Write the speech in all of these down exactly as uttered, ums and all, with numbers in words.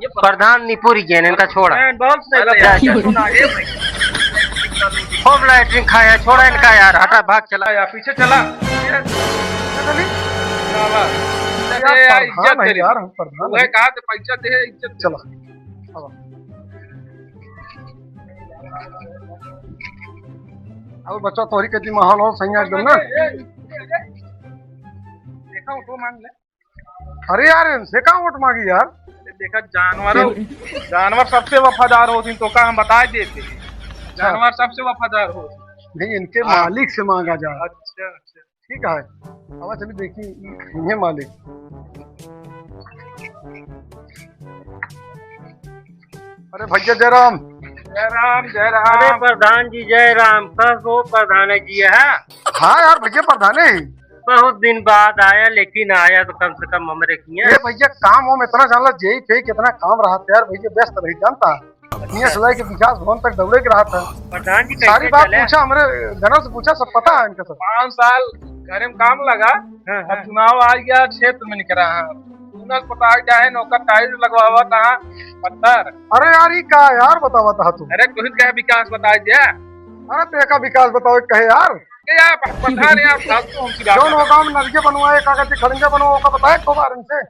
ये प्रधान निपुरी गए, इनका छोड़ा। बहुत सही। अरे, जा, जा। खूब लैट्रिन खाया, छोड़ा इनका यार, हटा, भाग चला। या पीछे चला। ये, चला। चला, यार, इज्जत प्रधान है करी। यार, हम प्रधान वह हैं। कहा तो पैसा दे, इज्जत चला। अब अब बच्चा तोहरी के दी माहौल हो सही एकदम ना। देखा, उठो, मांग ले। अरे यार, इनसे का वोट मांगी यार? अरे देखा, जानवर, जानवर सबसे वफादार होत हैं, तो का हम बताइ देते हैं। अच्छा। जानवर सबसे वफादार होत हैं। नहीं, इनके हाँ। मालिक से मांगा जाए। अच्छा, अच्छा। ठीक है, अब चलिए देखी, ये मालिक। अरे भैया जय राम। जय राम, जय राम। अरे प्रधान जी जय राम। कस हो प्रधान जी, है? हाँ यार भैया, प्रधान है। बहुत दिन बाद आया, लेकिन आया तो कम से कम हमरे किया। ये भैया काम वाम इतना ज्यादा, जेई फेई कितना काम रहा था यार भैया, व्यस्त रही जानता। इहाँ से लेके विकास भवन तक दौड़े के रहा था। प्रधान जी, सारी कैसे बात चले? पूछा, हमरे जनों से पूछा, सब पता है इनका सब। पाँच साल घरे में काम लगा, हाँ, अब हाँ। चुनाव आ गया, क्षेत्र में निकला है। तू ना पता है क्या है, नौकर टाइल्स लगवावा था, पत्थर। अरे यार, ये का यार बतावा था तू? अरे, कुछ कहे विकास बताइ दिया। अरे, तेका विकास बताओ, कहे यार। के यार, प-, पता नहीं यार, फालतू हमसे बात जौन कर। वो गाँव में नलके बनवाए, का कहते, खड़ंजा बनवाए, ओका बताए, खूब आराम से।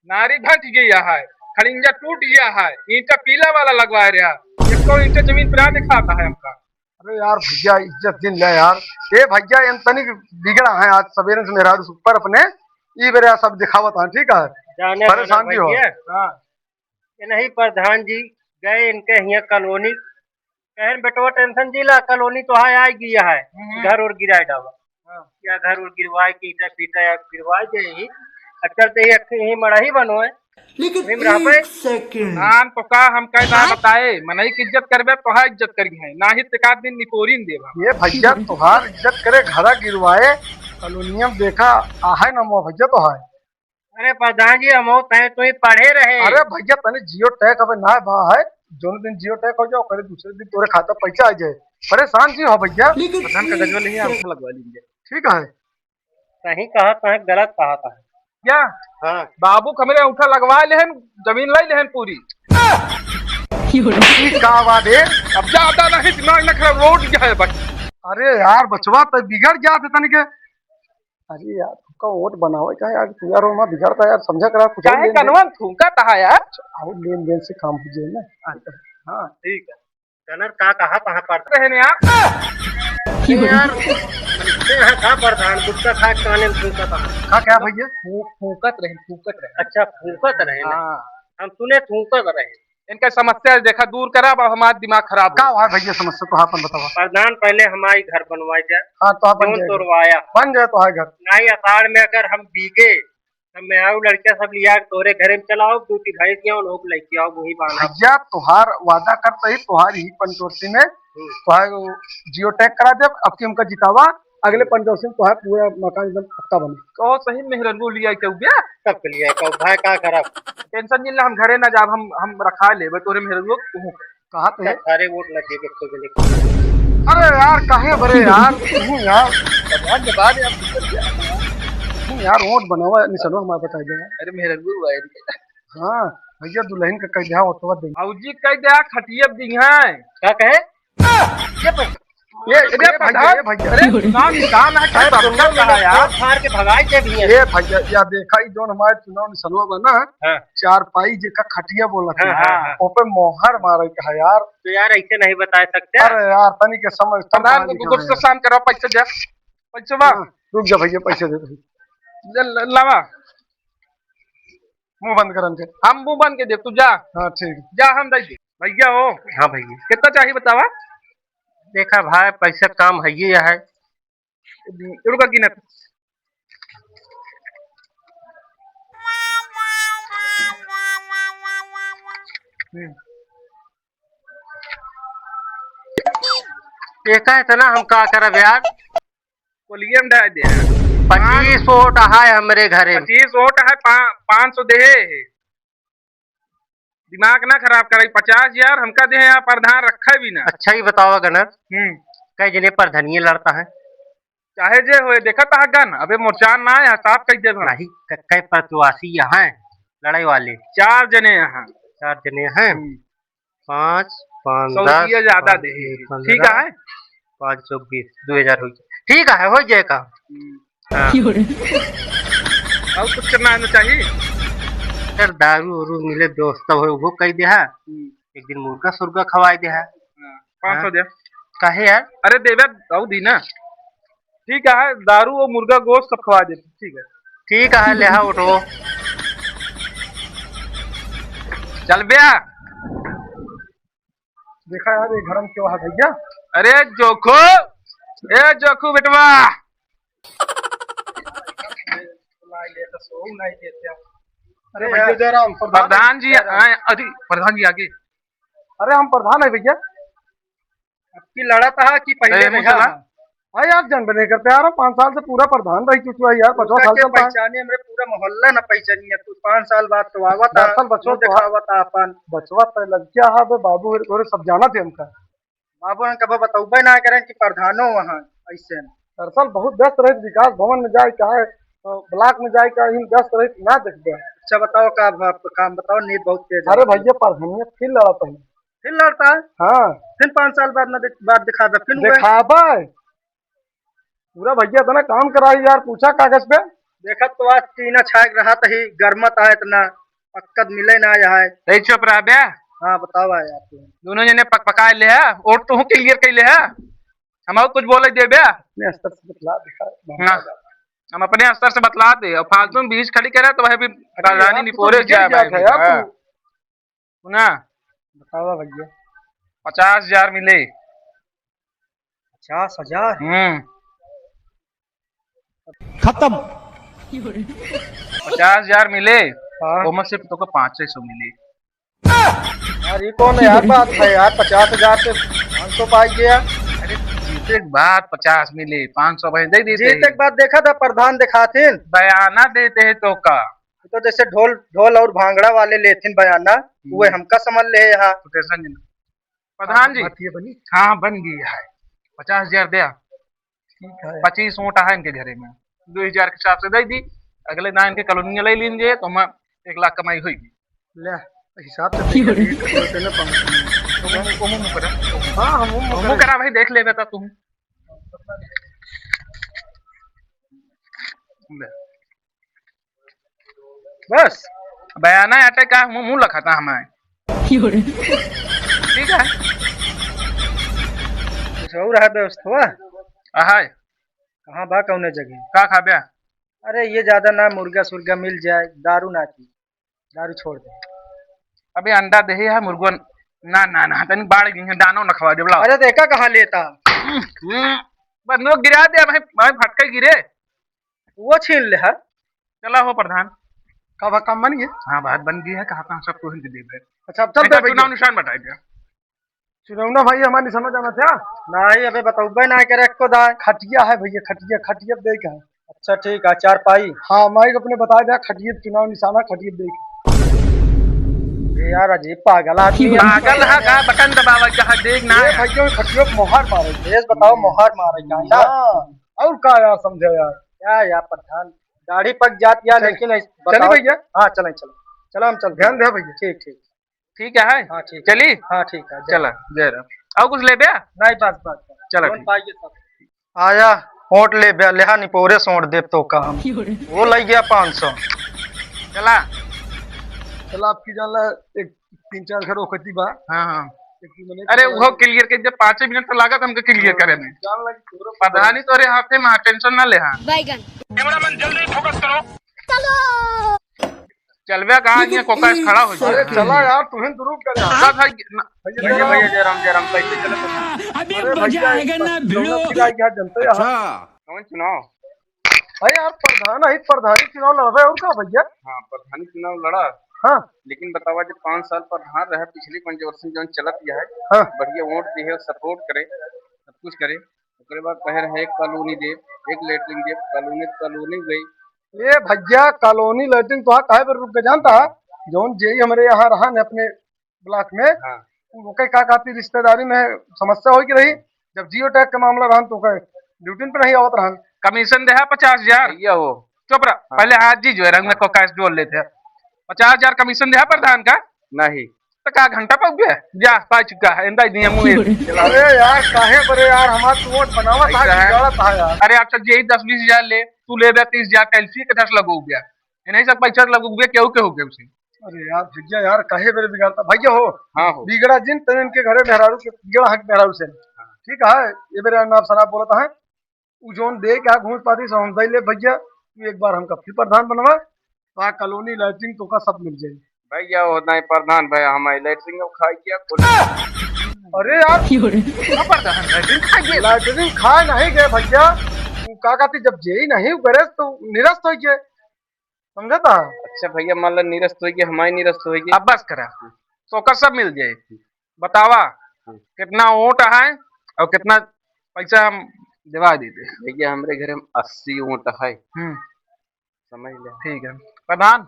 नारी घट गया है, खड़िंजा टूट गया है, ईंटा पीला वाला लगवा रहा, एको ईंटा जमीन पर ना दिखाता है हमका। अरे यार भैया, इज्जत दिन ले यार। ए भैया, एन तनिक बिगड़ा है आज सवेरे से मेहरारू से ऊपर अपने, ई बेरा सब दिखावत है, ठीक है? जाने परेशान वाला भी हो। भैया। हाँ। ये नहीं प्रधान जी गए इनके हियाँ कॉलोनी, कहन बेटवा टेंशन जी ला, कॉलोनी तो है, आ गया है, हम्म। घर और गिराए डावा। हाँ। या घर उर गिरवाए के ईटा पीटा या गिरवाए दे ही। अब चलते ही अक्खे यही मड़ही बनोए। लेकिन वहीं में रहबे। एक सेकंड। नाम तो का हम कह ना हाँ? बताए, मनई की इज्जत करबे, तोहार इज्जत करी है, ना ही ते का दिन निपोरी न देबा। ये भैया तोहार इज्जत करे, घरा गिरवाए, कॉलोनिया में देखा, आहे ना मोह भैया तोहार। अरे प्रधान जी, हम होत हैं, तो ही पढ़े रहे। अरे भैया, तने जियो टैग अबे ना बा है, जोन दिन जियो टैग हो जाओ, करे दूसरे दिन तोरे खाता पैसा आ जाए। परेशान जी हो भैया। लेकिन प्रधान का गजवा लेंगे, अंगूठा लगवा लेंगे। ठीक है। सही कहा था, गलत कहा था। क्या? हाँ। बाबू हमरे अंगूठा लगवा लेहन, जमीन ले लेहन पूरी। ई का बात है? अब ज्यादा नहीं दिमाग न खराब, रोड क्या है बस। अरे यार बचवा, तो बिगड़ गया था तनिक। अरे यार, तुमका वोट बनावे का यार, तू यार, ओमा बिगड़ता यार, समझा करा कुछ। काहे लेन देन। कनवन थूकत हा यार? और लेन देन से काम हो जाए ना। अच्छा, हाँ, ठीक है। गनर का कहा, कहाँ पर रहे ने आप? अरे यार, ये यहाँ का प्रधान गुटखा खा के काने में थूकत हा? का क्या भैया? फू-, फूकत रहे, फूकत रहे। अच्छा, फूकत रहे ना। हाँ। हम सुने थूकत रहे। इनका समस्या देखा, दूर करा, अब हमारा दिमाग खराब हो। का हुआ भैया समस्या, तो आपन बतावा। प्रधान, पहले हमारी घर बनवाई जाए। हाँ, तो आपन जौन जाए। तोरवाया। बन जाए तो है घर। नहीं, अषाढ़ में अगर हम बीगे, तब मैं आऊ लड़का सब लिया के तोरे घरे में चलाओ, दू ठी भैंस लियाओ, लोग लेके आओ, वही बांधा। भैया, तोहार वादा करते ही तोहार ही पंचवर्षी में हम्म। तोहार जियो टैग करा देब, अब की हमका जितावा। अगले पंद्रह दिन तोहार पूरा मकान एकदम पक्का बने। कहो सही मेहरनगो लिया के उबिया? सबके लिया के, भाई का करब? टेंशन नहीं ले, हम घरे ना जाब, हम, हम रखा लेबे तोरे मेहरनगो, तू कहा थे? सारे वोट ना दे के खोज ले। अरे यार, काहे बरे यार, तू यार। भगवान के बाद यार, तू यार वोट बनावा, निशानवा हमारा बता दे। अरे मेहरनगो हुआ है। हाँ, भैया दुल्हन का कह दिया, वोटवा दे। भौजी कह दिया, खटिया दी है। का कहे? ये पर ये, अरे ये भैया, भैया, ये भैया। अरे नाम निशान है, क्या अरे बकता तुम लोग है यार? फाड़ के भगाई दे भी है। ये भैया, या देखा, ई जौन हमारे चुनाव निशानवा बा ना, हाँ। चारपाई जेका खटिया बोलत हाँ, है, हाँ, हाँ। ओपे मोहर मारे का है यार। तो यार ऐसे नहीं बता सकते। अरे यार, तनी के समझ, तम प्रधान कहाँ को लिखा गुस्सा है? शांत करो, पैसे दे, पैसे बा। हाँ, रुक जा भैया, पैसे दे दे। ले, ले, लावा। मुंह बंद कर इनके। हम मुंह बंद के दे, तू जा। हाँ, ठीक। जा, हम दे दे। भैया हो। हाँ भैया। कितना चाहिए बतावा? देखा भाई, पैसा काम है, ये है। रुका गिनत। हम्म। एका इतना हम का करब यार? कोलियम डाल दे। पच्चीस वोट है हमरे घरे में। पच्चीस वोट है, पा-, पाँच सौ देहे है। दिमाग ना खराब करे, पचास हजार हमका देहे, यहाँ प्रधान रखे भी ना। अच्छा ही बतावा गनर, हम्म। कई जने प्रधानिये लड़ता है? चाहे जे होए, देखत हा गन, अबे मोर्चान ना है, साफ कह दे भाई। नहीं, क-, कई प्रत्याशी यहाँ है लड़ाई वाले? चार जने यहाँ। चार जने हैं। हम्म। पाँच, पाँच, सौ दस, रुपया ज्यादा पाँच, दे। एक, ठीक पन्द्रह, है? पाँच चौक बीस, दो हजार हो गया। ठीक है, हो जाए काम। हम्म। हाँ। और कुछ करना है ना चाहिए? सर, दारू उरू मिले, व्यवस्था हो, वो कह दे है। हम्म। एक दिन मुर्गा सुर्गा खवाए दे है। हाँ, पाँच सौ हाँ? दे। काहे यार? अरे देवे, दाऊ दी ना। ठीक है, दारू और मुर्गा गोश्त सब खवा देते, ठीक है। ठीक है, ले आओ उठो। चल बे। देखा यार, ये घर में क्यों है भैया? अरे जोखू, ए जोखू बेटवा। अरे भैया जयराम, प्रधान। प्रधान जी, जयराम। आए, अरे प्रधान जी आगे। अरे हम प्रधान है भैया। अब की लड़त हा कि पहिले कैसे रहा? हाँ यार, जनबे नहीं करते यार, हम पाँच साल से पूरा प्रधान रही चुका है यार, पचवा साल चलता है। पहचाने हमरे पूरा मोहल्ला ना पहचानी है तू। पाँच साल बाद तो आवत हा, दरअसल बचवा मुँह तो दिखावत हा अपन। बचवा तो लड़किया हा बे बाबू, और सब जाना थे हमका। बाबू हम कबो बतौबे ना करें कि प्रधानो वहाँ ऐसे। दरअसल बहुत व्यस्त रहे, विकास भवन में जाए का है, तो ब्लॉक में जाए का, इन व्यस्त रहे ना देखबे। अच्छा बताओ का, आपका काम बताओ, नींद बहुत तेज है। अरे भैया, प्रधानिया फिर लड़त है। फिर लड़ता है? हाँ। फिर पाँच साल बाद ना देख-, बाद दिखाबे, फिर हुए। दिखाबे? पूरा भैया इतना काम कराई यार, पूछा कागज पे। देखत तो आज टीना छाए के रहत ही, गरमत आए इतना, पक्कत मिले ना आए। तई चुप रह बे। हाँ, बतावा यार तू। दोनों जने पक पकाए ले है, और तू clear कइले है। हम और कुछ बोले देबे? अपने स्तर से बतला दिखा। हाँ। हम अपने स्तर से बतला दे, और फालतू में बीच खड़ी करे तो वह भी अरे प्रधानी यार, तू तो निपोरे निकल जाए गया भाई। था यार, हाँ। तू। सुना? बतावा भैया। पचास हजार मिले। पचास हजार? हम्म। खत्म। पचास हजार मिले, हाँ। ओमे से तोके पाँचे सौ मिले। यार, ये कौन है यार, बात है यार, पचास हजार से पाँच सौ पाई गया। अरे, जीते के बाद पचास मिले, पाँच सौ भाई दे देते जीते हैं। के बाद देखा था प्रधान दिखाते हैं। बयाना देते हैं तो का? तो जैसे ढोल, ढोल और भांगड़ा वाले लेथिन बयाना, हम्म। वो हमका समझ ले यहाँ। तो टेंशन नहीं। प्रधान जी। बात ये बनी? हाँ, बन गई है। पचास हजार दिया। ठीक है। पच्चीस वोट है इनके घरे में, दो हजार के हिसाब से दे दी। अगले दान के कॉलोनी ले लीजिए तो हम एक लाख कमाई होगी। ले, हिसाब से ठीक है, ठीक है, तो ना पाऊँ। तुम, तुम मुँह करा। हाँ, हम मुँह मुँह करा। करा भाई, देख ले बेटा तुम। ले। बस, बयाना आटे का मुँह, मुँह लखाता हमारे। ठीक है। कुछ और है व्यवस्था? आहाय। कहाँ बा, कौने जगह? का खाबे? अरे, ये ज्यादा ना, मुर्गा सुर्गा मिल जाए, दारू ना पी, दारू छोड़ दे। अबे, अंडा देहे है, मुर्गो न-, ना, ना, ना, तनी बाढ़ गई है, दानो न खवा दे, बुलाओ। अरे, देखा कहाँ लेता? हम्म, हम्म, बस नो गिरा दे भाई, भाई फटके गिरे। वो छीन ले है। चला हो प्रधान। का बा, काम बन गया? हाँ, बात बन गई है, कहा था सब तुहिन के देबे। अच्छा, अब चल इनका दे भैया। चुनाव निशान बताई दे। चुनौना भाई हमार निशाना जाना था? नहीं, अबे बतौबे ना करे एको दाय। खटिया है भैया, खटिया, खटिया देख है। अच्छा ठीक है, चारपाई। हाँ, माइक अपने बता दे, खटिया चुनाव निशाना, खटिया देख। ये यार अजीब पागल आदमी है। पागल है का? बटन दबावा, जहाँ देख ना ये है। भैया खटिया पे मोहर मारे। ये बताओ मोहर मारे का ना? हाँ, और का यार समझे यार? क्या यार प्रधान, दाढ़ी पक जाती है, चल, लेकिन ऐस-, चली बताओ। भैया। हाँ, चलें, चलें। चलो हम चलते हैं। ध्यान दे भैया। ठीक, ठीक। ठीक है? हाँ, ठीक है। चली? हाँ, ठीक है, जय चला, राम। जय राम। और कुछ लेबे? नहीं, बस, बस, बस। चला, जौन ठीक। पाइए सब। आया, वोट लेबे, लेहा निपोरे से वोट देब तो का हम। वो लइ गया पाँच सौ। चला। चला, आपकी जान ला, एक तीन चार घर ओखती बा। हाँ, हाँ। एक दो मिनट अरे, चला वो दे। Clear कर दे, पाँचे मिनट तो लागत हमके clear करे में। जान ला कि तोरो प्रधानी तोरे हाथे में, tension ना ले, हाँ। बैगन। Cameraman जल्दी focus करो। चलो। चलबे कहाँ, ये कोका से खड़ा हो जाए। अरे चला यार, तुहिन दुरुग कर यार। बस भाई, ना। भैया, भैया, जय राम, जय राम, कैसे चले? अभी अरे मजा भैया, आएगा ना, भिड़ो। चुनाव की राय क्या जनते हैं? अच्छा। कौन चुनाव? अरे यार, प्रधान है, प्रधानी चुनाव लड़बे और का भैया? हाँ, प्रधानी चुनाव लड़ा। हाँ। लेकिन बतावा, जब पाँच साल प्रधान रहे, पिछली पंचवर्षी जौन चलत गया है, हाँ। बढ़िया वोट दिहे, support करे, सब कुछ करे, ओकरे बाद कहे रहे, "एक कॉलोनी देब, एक लेटरिन देब," कॉलोनी, कॉलोनी गई। ए भैया, कॉलोनी लेटरिन तो काहे पर रुक के जानता है? जौन जेई हमरे यहाँ रहा ने अपने block में, हाँ। ओके का कहती रिश्तेदारी में समस्या होई के रही, जब Jio tag का मामला रहन तो ओके duty पे नहीं आवत रहन। Commission देहा पचास हजार। भैया हो। चुप रह, हाँ। पहले हाथ जी जो है रंग में हाँ। कोका से जोड़ लेते हैं। पचास हजार commission देहा प्रधान का। नहीं। तो का घंटा पा गया? जा, पा चुका है, इंदा दिया मुँह। अरे यार, काहे बरे यार, हमार तू वोट बनावत है, ऐसा है। बिगाड़त है यार। अरे अच्छा, जे ही दस बीस हजार ले, तू ले बे तीस हजार, कैलसी के दस लगो गया। इन्हीं सब पैसा लगो गया, केहू के हो गया उसे। अरे यार, भैया यार, काहे बरे बिगाड़ता? भैया हो, हाँ हो। बिगड़ा जिन, तब इनके घरे मेहरारू के, बिगड़ा हक मेहरारू से। ठीक है, ये मेरा नाम शराब बोलता है। उ जौन दे के घूस पाती से हम दे ले भैया, तू एक बार हमका फिर प्रधान बनवा, तो आ कॉलोनी लैट्रिन तो का सब मिल जाई। भैया, वो नहीं प्रधान भैया, हमारी लैट्रिन को खाई क्या कुल। अरे यार, क्यों रे? का प्रधान लैट्रिन खाई गए? लैट्रिन खाए नहीं गए भैया, वो का कहती जब जेई नहीं करे तो निरस्त हो गए, समझा था? अच्छा भैया, मान लो निरस्त हो गए, हमारी निरस्त हो गए। अब बस करा, तो का सब मिल जाए। बतावा, हाँ। कितना वोट है और कितना पैसा हम देवा देते? भैया, हमरे घर में अस्सी वोट है। हम्म। समझ ले। ठीक है। प्रधान,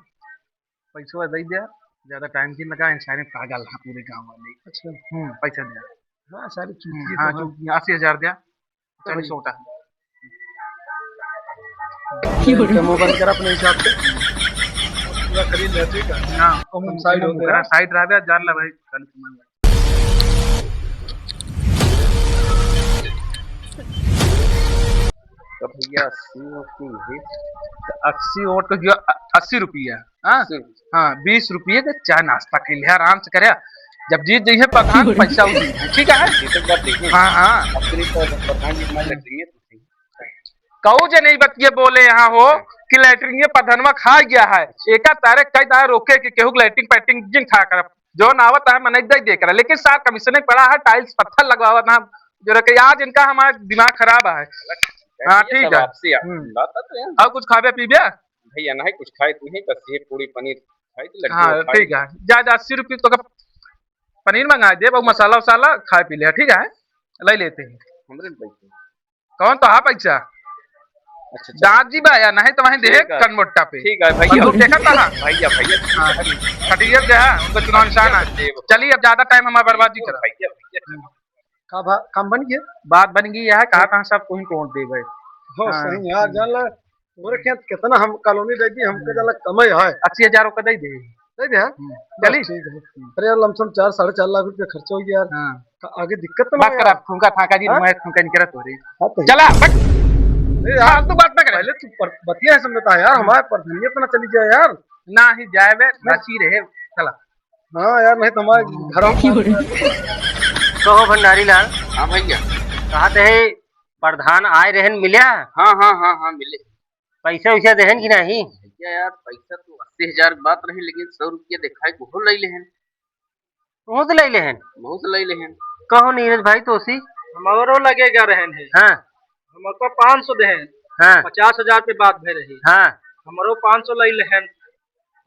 पैसवा दे दिया, ज्यादा टाइम की लगा, इन सारे पागल हैं पूरे गांव वाले। अच्छा। हम्म, पैसा दिया। हाँ, सारे चूतिए हम्म, तो हाँ, हैं। चूतिए, अस्सी हजार दिया। चलो, चलो। छोटा। ये मुंह बंद कर अपने हिसाब से। पूरा खरीद ले, ठीक है? हाँ, और हम साइड होते हैं। साइड रह गया, जान ले भाई, कल तुम्हारे। तो भैया, अस्सी वोट की नहीं। तो अस्सी वोट का जो अ-, अस्सी रुपया, हाँ? अस्सी रुपया। हाँ, बीस रुपये का चाय नाश्ता कर लिया, आराम से करे। जब जीत जाइए प्रधान, पैसा उसी है, ठीक है? ये तो बात देखिए। हाँ, हाँ। अब सिर्फ प्रधान जी मान लेते हैं। कहू जे नहीं बतिये बोले यहाँ हो कि लैट्रिन ये प्रधनवा खा गया है। एका तारे कई तारे रोके कि केहू लैट्रिन पैट्रिन जिन खा कर जो नावत है मनई दे दे कर, लेकिन सार कमीशन पड़ा है, टाइल्स पत्थर लगवावत ना, जो रखे आज इनका हमारा दिमाग खराब है। हाँ, ये ठीक सब है। आपसी हम्म। बात है तो यार। और कुछ खाबे पीबे? भैया नहीं कुछ खाए तो नहीं, बस ये पूरी पनीर खाए तो लड्डू हाँ, खाए। ठीक है। जा, जा, अस्सी रुपये तो का पनीर मंगा दे, वो मसाला वसाला खाए पी ले, ठीक है, ले लेते हैं। हमरे पैसे। कौन तो हा पैसा? अच्छा, अच्छा। दाँत जी बा या नहीं तो वहीं देहे ठीक है। कनमोट्टा पे। ठीक है, भैया। और तू देखा था? भैया, भैया। हाँ, खटिया दे, हाँ, उनको चुनाव निशान है। भैया, भैया। चलिए, अब ज्यादा टाइम हमारा बर्बाद नहीं करा। भैया, भैया। का भा-, काम बन गया? बात बन गई है, कहा था सब कोई को वोट देबे। हो, हाँ। सही यार, जान ले, तोरे खेत कितना हम कॉलोनी दे दी, हमके हम्म। जान ले कमाई है। अस्सी हजार ओका दे दे। दे दे, हाँ? हम्म। बस चली। ठीक है। हम्म। अरे यार, लमसम चार, साढ़े चार लाख रुपया खर्चा हो गया यार। हाँ। का-, आगे दिक्कत तो ना बात हो कर यार। आप, फूंका फाका जी, हाँ? मैं फूंका नहीं करत हो रही। हाँ, तो चला, बट अरे यार, फालतू बात ना करे। पहले तू पर-, बतिया है समझता है यार, हम्म। हमारे प्रधानिया तो ना चली जाए यार। ना ही जाए बे, नहीं। बची रहे, चला। हाँ यार, नहीं तो हमारे हम्म। घरों में कहो भंडारी लाल। हाँ भैया। कहा थे प्रधान आए रहन मिल्या? हाँ, हाँ, हाँ, हाँ, मिले। पैसा वैसा देहन कि नहीं? भैया यार, पैसा तो अस्सी हजार की बात रही, लेकिन सौ रुपया दिखाए को ले लेहन। बहुत ले लेहन? बहुत ले लेहन। कहो नीरज भाई तोसी? हमरो लगेगा रहन है। हाँ। हमको पाँच सौ देहन। हाँ। पचास हजार पे बात भे रही। हाँ। हमरो पाँच सौ ले लेहन।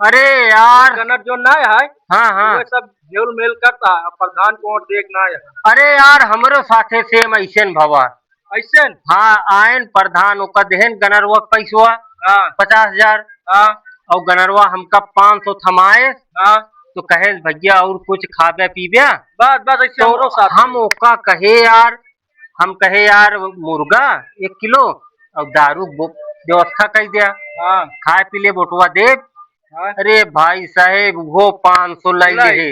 अरे यार। गनत जो ना है, हाँ, हाँ। वो सब झोल मेल करता है, प्रधान को वोट देख ना है। अरे यार, हमरो साथे सेम ऐसेन भवा। ऐसेन? हाँ, आयन प्रधान ओका देहन गनरवा पैसवा, हाँ। पचास हजार। हाँ। और गनरवा हमका पाँच सौ थमाए, हाँ। तो कहे, "भैया, और कुछ खाबे पीबे?" बस, बस, ऐसे तो हमरो साथ हम है। ओका कहे, यार, हम कहे, "यार, मुर्गा एक किलो और दारू बो-, व्यवस्था कर दिया, हाँ। खाए पी ले, बोटवा दे।" हाँ। अरे भाई साहेब, वो पाँच सौ लाई ले।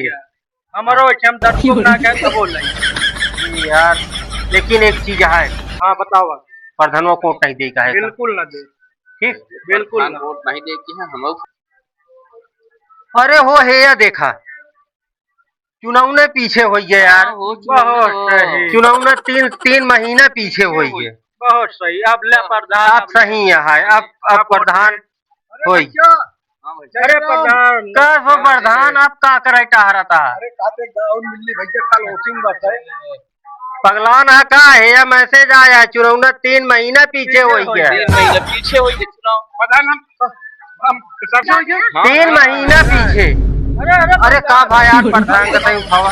हमरो ऐसे हम दस को ना कहे, तबो लाई। जी यार, लेकिन एक चीज है। हाँ, बताओ। प्रधानवा को वोट नहीं दे का है। बिल्कुल ना दे। ठीक? बिल्कुल ना। वोट नहीं दे के है हम लोग। अरे हो हे, या देखा, चुनाव ने पीछे हो गया यार। हाँ, हो चुनाव बहुत हो। सही। चुनाव ने तीन, तीन महीना पीछे हो गया। बहुत सही। अब ले प्रधान, आप अब सही है, अब, अब अब प्रधान अरे होई। भैया, हाँ भैया। अरे प्रधान, का हो प्रधान, आप का करे टहरता? अरे काते गाँव मिलनी भैया, कल वोटिंग बस है। पगलान है का है, या मैसेज आया है, चुनाव ना तीन महीना पीछे हो गया। तीन महीना पीछे हो गया चुनाव। प्रधान हम, हम सब हो गया। हाँ, तीन हाँ, महीना हाँ। पीछे। अरे, अरे, अरे का भाई यार, प्रधान का तय उठावा।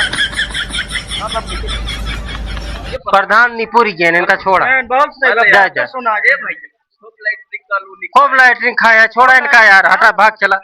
प्रधान निपुरी गए इनका छोड़ा। बहुत सही अरे जा, यार, जा। सुना, ए भैया। खूब लैट्रिन कॉलोनी। खूब लैट्रिन खाया, छोड़ा इनका यार, हटा, भाग चला।